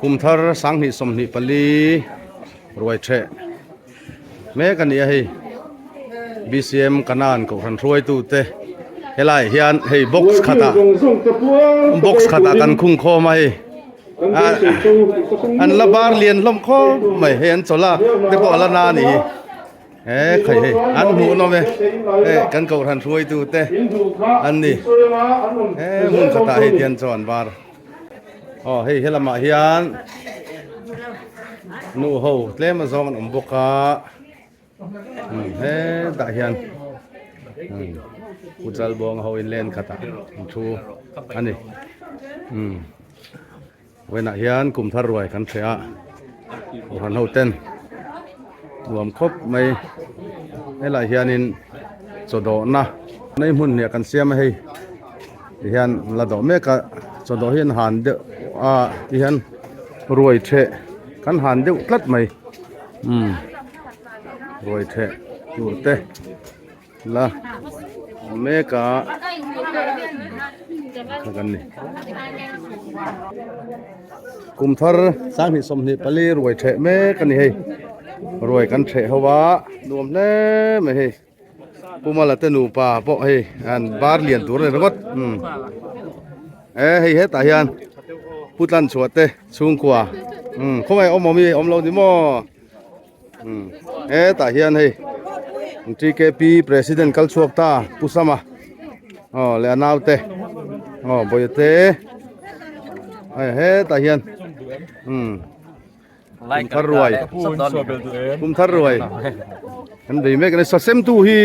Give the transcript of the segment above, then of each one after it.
Kum thar 2024 ruai theh mek a ni a hei BCM Kanan kohhran hruaitu te helai hian hei box khatah box khatah kan khung khawm a hei an la bar lian hlawm khawp mai hei an chaw lak te pawh a la na a ni hi. He khai hei an hmuh nawm e hei kan kohhran hruaitu te an ni he hmun khatah hei tian chaw an bar aw hei helamah hian nu ho tlem a zawng an awm bawk a hetah hian kuchal bawng ho in len khatah an thu a ni Vawiinah hian kum thar ruai kan hre a, Kohhran ho ten nuam khawp mai helaiah hianin chaw dawhna nei hmun hniah kan siam a hei tihian la dawh mek a chaw dawh hi an han deuh a tihian ruai theh kan han deuh tlat mai umm ruai theh tur te. La mek a kan ni kum thar 2024 ruai theh mek a ni hei ruai kan theh ho a nuam hle mai hei pumala te nupa pawh hei an bar lian tur a ni ringawt umm e hei hetah hian putlan chhuah te chhungkua umm khawngaih awm awm hi awm lo ni maw. Umm hetah hian hei TKP president kal chhuak ta Pu Sama aw leh a naute aw Bawihte hei hetah hian umm kum thar ruai kum thar ruai an bei mek a ni sasem tu hi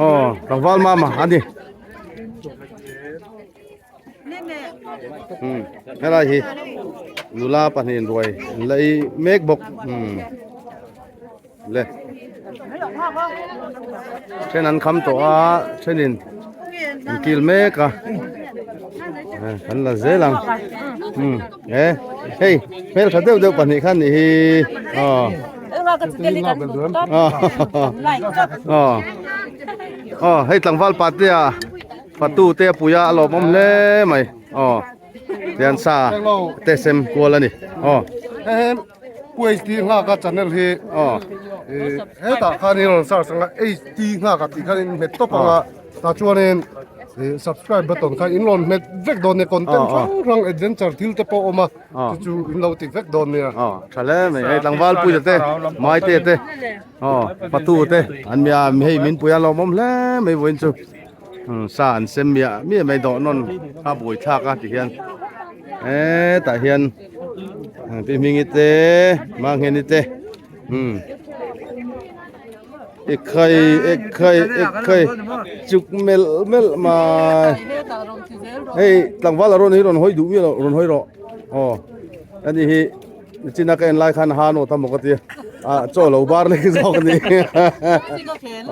aw tlangval mama a ni. Umm helai hi nula pahnihin ruai an la ei mek bawk umm le then an kham tawh a thenin an kil mek a kan la zel ang umm e hei hmeltha deuh deuh pahnih khan nih hi aw aw aw hei tlangval pate a. Fatu te a pui a a lawmawm hle mai aw tian sa te sem kual a ni aw. He Pu HT Nghaka channel hi aw hetah khan in rawn search anga HT Nghaka tih khan in hmet tawp anga tah chuanin subscribe button kha in rawn hmet vek dawn nia content hrang hrang adventure thil te pawh a awm a chu chu in lo ti vek dawn nia. Aw tha hle mai hei tlangval puia te maite te aw fatu te an mia hei min pui a lawmawm hle mai vawiin chu. Sa an sem miah miah mai dawh nawn a buai thlak a ti hian hetah hian pi hmingi te mangheni te umm ekhai ekhai ekhai chuk melh melh mai hei tlangval a rawn hi rawn hawi duh miah loh rawn hawi rawh aw ani hi China ka en lai khan ha no ta maw ka tia a chaw lo bar lek zawk ani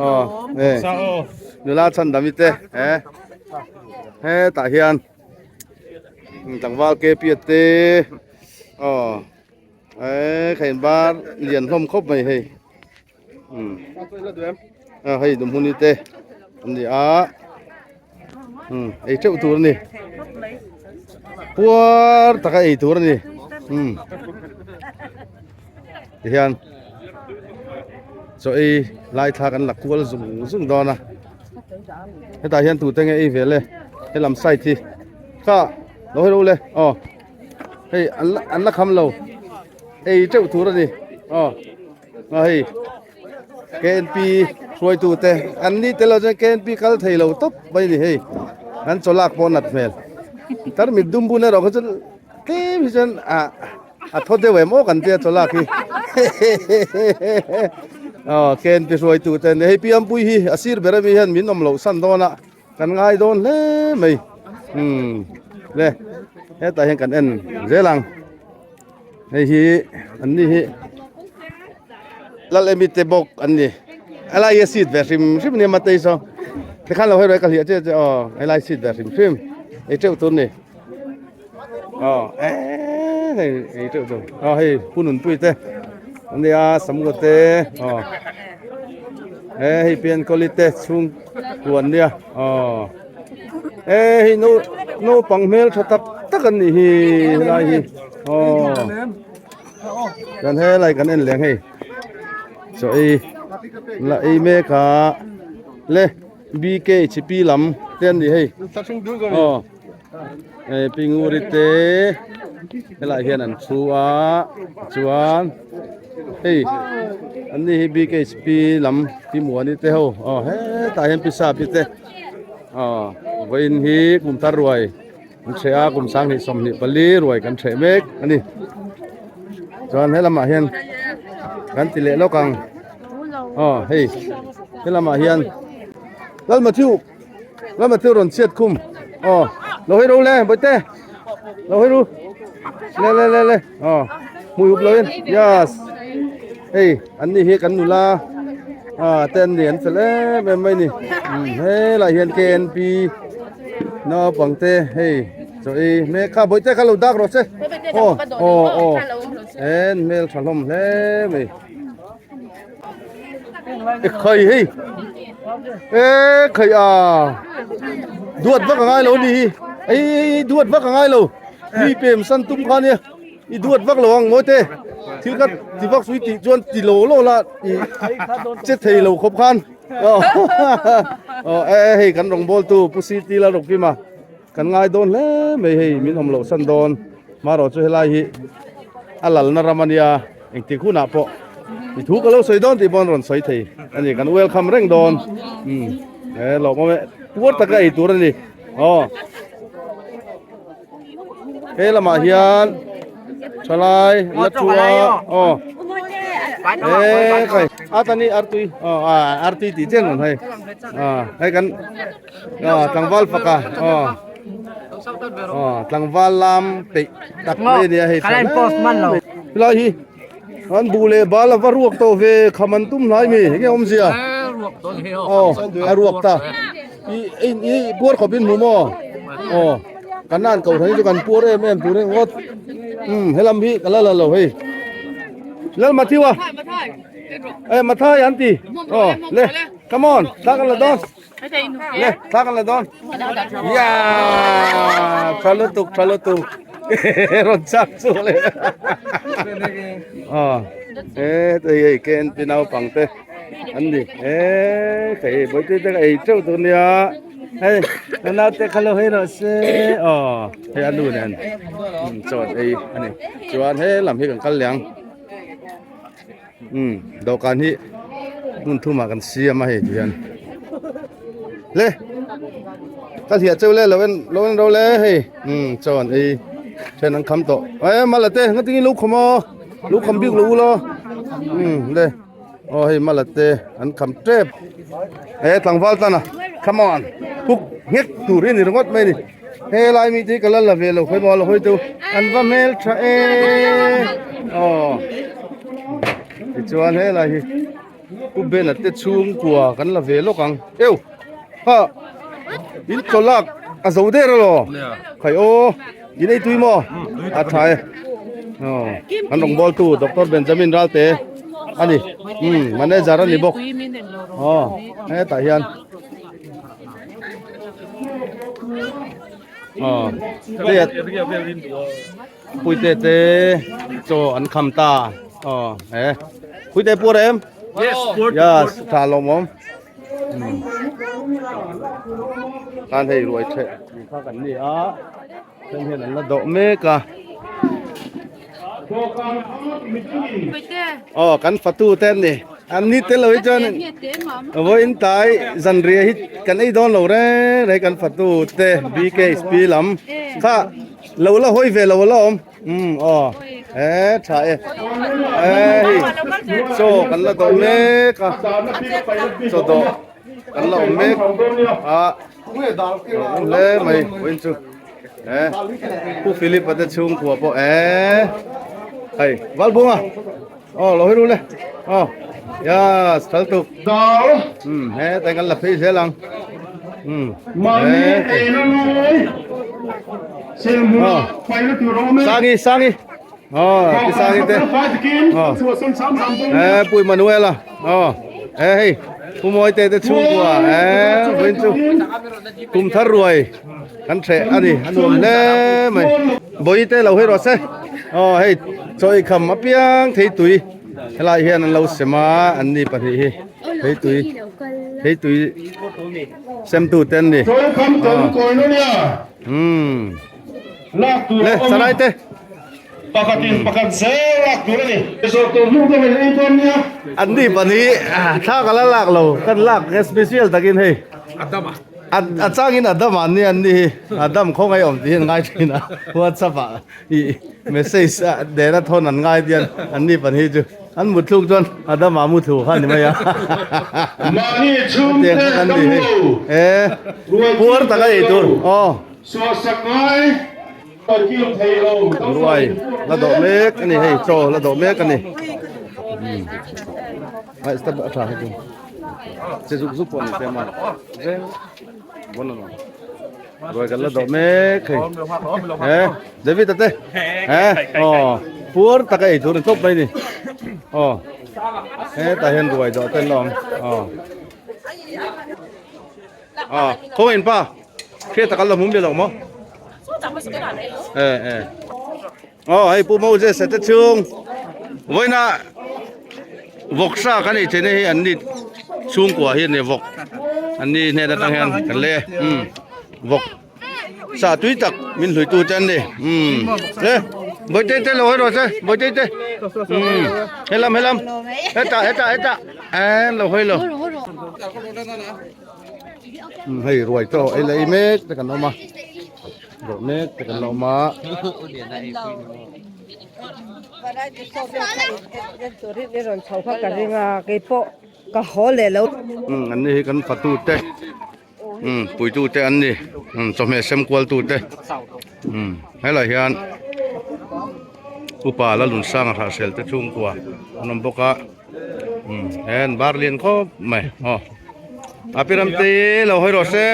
aw e nula chhan dami te he hetah hian tlangval ke piat te aw e khain bar lian hlawm khawp mai hei um a hei dumhuni te an ni a um ei teuh tur a ni puar taka ei tur a ni um tihian chaw ei lai thla kan la kual zung zung dawn a hetah hian tute nge ei ve le helam side hi kha lo hello le aw hei an la an la kham lo ei teuh tur a ni aw. A hei KNP hruaitu te an ni tel lo chuan KNP kal thei lo tawp mai a ni hei an chaw lak pawh a nat hmel tarmit dum bun erawh kha chuan tlem hi chuan ah a thaw deuh em aw kan tia chaw lak hi aw KNP hruaitu te an ni hei Piampui hi a sir ber ami hian min awm loh san dawn a kan ngai dawn hle mai umm le hetah hian kan en zel ang. Hei hi an ni hi lal emi te bawk an ni a lai hi a seat ve hrim hrim ania matei saw tikhan lo hei rawh ka hliah chiah chiah aw helai seat ve hrim hrim ei teuh tur ni aw eee hei ei teuh tur aw hei pu nunpui te an nia samua te aw e hei piankawli te chhung kuan nia aw e hei naupang hmel tha tak tak an nih hi helai hi aw. Chuan helai kan en leng hei chaw ei la ei mek a le BK chipi lam te an ni hei aw hei pinguri te helai hian an thu a chuan hei an ni hi BKHP lam pi muani te ho aw hetah hian pi sapi te aw vawiin hi kum thar ruai An hreh a kum 2024 ruai kan hreh mek a ni chuan helamah hian kan ti leh lawk ang aw hei helamah hian Lalmathiu Lalmathiu rawn chhiat khum aw lo hawi ro le bawihte lo hawi ru le le le le aw hmui hup lo in yes hei an ni hi kan nula ah te an ni an fel em em mai ni helai hian KNP Naupang te hei chaw ei hmel kha bawihte kha lo dak rawh se aw aw aw en hmel tha hlawm hle mai e khai hei e khai a duat vak a ngai lo ni hi ei duat vak a ngai lo mi pem san tum kha nia i duat vak lo ang mawi te thil kha ti vak sui tih chuan ti lo lo la i che thei lo khawp khan Aw e hei kan rawng bawl tu Pu City la rawk kim a kan ngai dawn hle mai hei min awm loh san dawn marawh chu helai hi a lalna ram ania engtik hunah pawh i thu ka lo sawi dawn tih pawh an rawn sawi thei ani kan welcome reng dawn um e lawm awm e puar taka ei tur ani aw He lamah hian thalai la thua aw he kai a tani artui aw a artui tih chen rawn hei a hei kan a tlangval faka aw aw tlangval lam peih tak mai ania hei helai hi an buh leh bal a va ruak tawh ve kham an tum hlai mi enge awmzia aw a ruak ta. I i puar khawp in hmu maw aw kan an koh hi chu kan puar em em tur ngawt um helam hi ka la la lo hei lal Matthew a e Mathai an ti aw le come on thla kan la dawn le thla kan la dawn ya tha lutuk tha lutuk rawn chak chu le aw e hei hei ken pi naupang te an ni e khai hei bawihte te ka ei teuh tur nia hei ka naute kha lo hei rawh se aw hei a nu nen chaw an ei a ni chuan he lam hi kan kal leh ang um dawhkan hi hmun thumah kan siam a hei ti hian le ka hliah cheu le lo en lo en ro le hei um chaw an ei then an kham tawh e mala te ngatinge lo khawm aw lo kham bik lo u law um le. Aw hei mala te an kham tep he tlangval tan a come on huk nghek tur hi a ni ringawt mai a ni helai mi te hi ka la la ve lo khawi maw la hawi teu an va hmel tha e aw tichuan helai hi Pu Bena te chhungkua kan la ve lawk ang eu ha in chaw lak a zo der alo khai aw in ei tui maw a tha e aw an rawn bawl tu Doctor Benjamin Ralte ani um manager ani bawk aw hetah hian aw puite te chaw an kham ta aw he puite puar em yes tha lawmawm. Khan hei ruai theh tih kha kan ni a then hian an la dawh mek a aw kan fatu te an ni an ni tel lo hi chuan vawiin tlai zanriah hi kan ei dawn lo reng reng kan fatu te BKSP lam kha lo la hawi ve lo a la awm. Um aw e tha e e hei chaw kan la dawh mek a chaw dawh kan la awm mek a awm hle mai vawiin chu e Pu Philip a te chhungkua pawh e hei Valbunga aw lo hawi ru le aw yes thal tuk um hetlai kan la phei zel ang um he Sangi Sangi aw ti Sangi te aw e Pui Manuela aw e hei. Pu Mawite te chhungkua eh vawiin chu kum thar ruai kan hreh a ni a nuam hle mai. Bawihte lo hawi rawh se aw hei chaw eikham apiang theitui helai hian an lo sem a an ni pahnih hi theitui theitui semtu te an ni. Umm le salai te. Pakhatin pakhat zel lak tur a ni. Zawh tur hnu deuh in ei dawn nia. An ni pahnih thla ka la lak lo kan lak special takin hei a changin a dam an ni an ni hi a dam khawngaih awm tih hi an ngai thin a whatsapp ah ih message a dena thawn an ngai tian an ni pahnih chu an mut thluk chuan a dam ah mu thu kha ni mai a Mahni chhungte tiang kha kan ni hei damlo e puar taka ei tur aw. Suahsak ngai. Ruai la dawh mek a ni hei chaw la dawh mek a ni ai step a tha hei chu che zuk zuk pawh ni se ma zel bon a ruai kan la dawh mek hei he David ate he aw puar taka ei tur ni tawp mai ni aw hetah hian ruai dawh ten la awm aw aw khawngaih in pa. Hriat tak an la hmum ve lo maw? Eh eh. Oh hei Pu Moses a te chhung vawiina vawksa kan ei theihna hi an ni chhungkua hi a ni vawk an ni hnen atang hian kan lei a umm vawk sa tui tak min hluitu te an ni umm le bawihte te lo hawi rawh se bawihte te umm helam helam hetah hetah hetah eh lo hawi lo. Hei ruai chaw ei leh ei mek te kan awm a dawh mek te kan la awm a. Umm an ni hi kan fatu te umm puitu te an ni umm chawhmeh sem kual tu te umm helaiah hian upa Lalnunsanga Hrahsel te chhungkua an awm bawk a. Umm en bar lian khawp mai aw a pi ram te lo hawi rawh se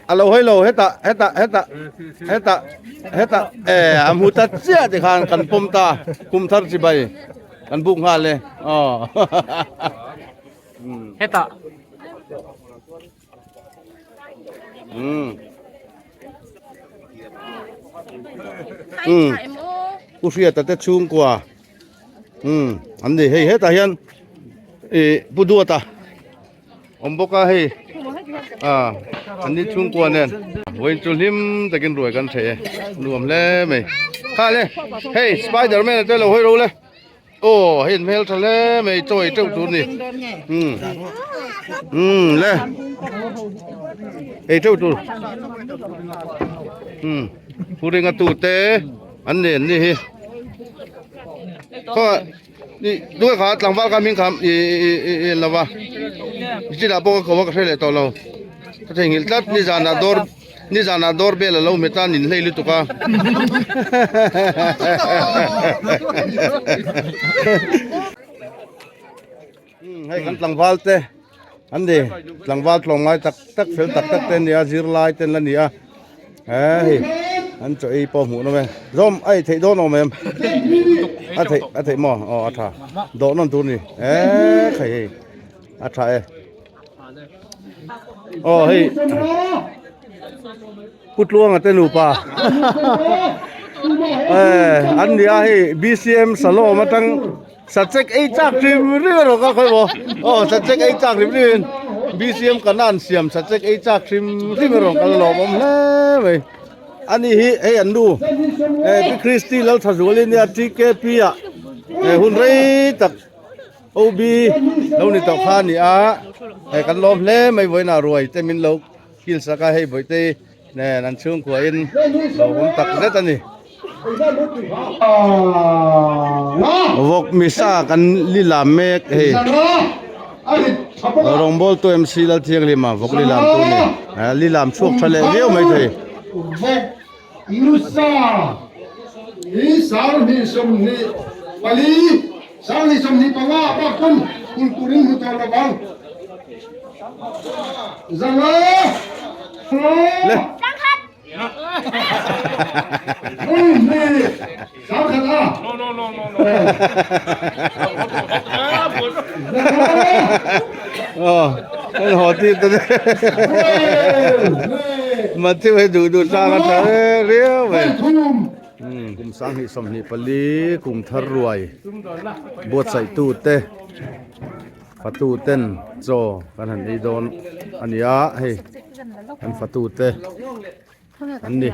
a lo hawi lo hetah hetah hetah hetah hetah e a hmu ta chiah ti khan kan pawm ta kum thar chibai kan buk nghal e aw hetah Umm. Umm. U Hriata te chhungkua. Umm. An ni hei hetah hian ih Pu Duata awm bawk a hei ah an ni chhungkua nen vawiin chu hlim takin ruai kan hreh e nuam hle mai. Kha le hei Spiderman a te lo hawi ro le. Aw hei an hmel tha hle mai chaw ei teuh tur ni umm umm le ei teuh tur umm pu ringa tu te an nen ni hi khaw ni duai kha tlangval kha hming kha i i i i en lova chinah pawh ka ko a ka hre leh tawh lo ka theihnghilh tlat nizanah dawr. Nizanah door bell a lo hmet a, nin hlei lutuk a. Hei kan tlangval te an ni tlangval tlawmngai tak tak fel tak tak te an ni a zirlai te an la ni a he hei an chaw ei pawh hmuh nawm e zawm a ei theih dawn awm em a theih a theih maw aw a tha dawh nawn tur ni e khai hei a tha e. Aw hei Pu Tluanga te nupa eh an nia hei BCM Salom atang sachek ei chak hrim hrim erawh ka khawi maw aw sachek ei chak hrim hrim in BCM Kanan siam sachek ei chak hrim hrim erawh kan lawm awm hle mai ani hi hei an nu eh Pi Christy Lalthazuali nia TKP ah eh hun rei tak. OB lo ni tawh kha a ni a hei kan lawm hle mai vawiinah ruai te min lo kil sak a hei bawihte nen an chhungkua in lo awm tak zet a ni. Vawk misa kan lilam mek hei rawngbawl tu MC Lalthianghlima vawk lilam tu a ni lilam chhuak tha leh viau mai thei. Nusa hi 2024 25 bak pawn hul turin hmu tawh lo vang. 500. Le. Aw kan haw tir ta daih Matthew hi duh duh sang a tha riau mai. Kum 2024 kum thar ruai buatsaih tute fatu ten chaw kan han ei dawn a ni a hei an fatu te an ni.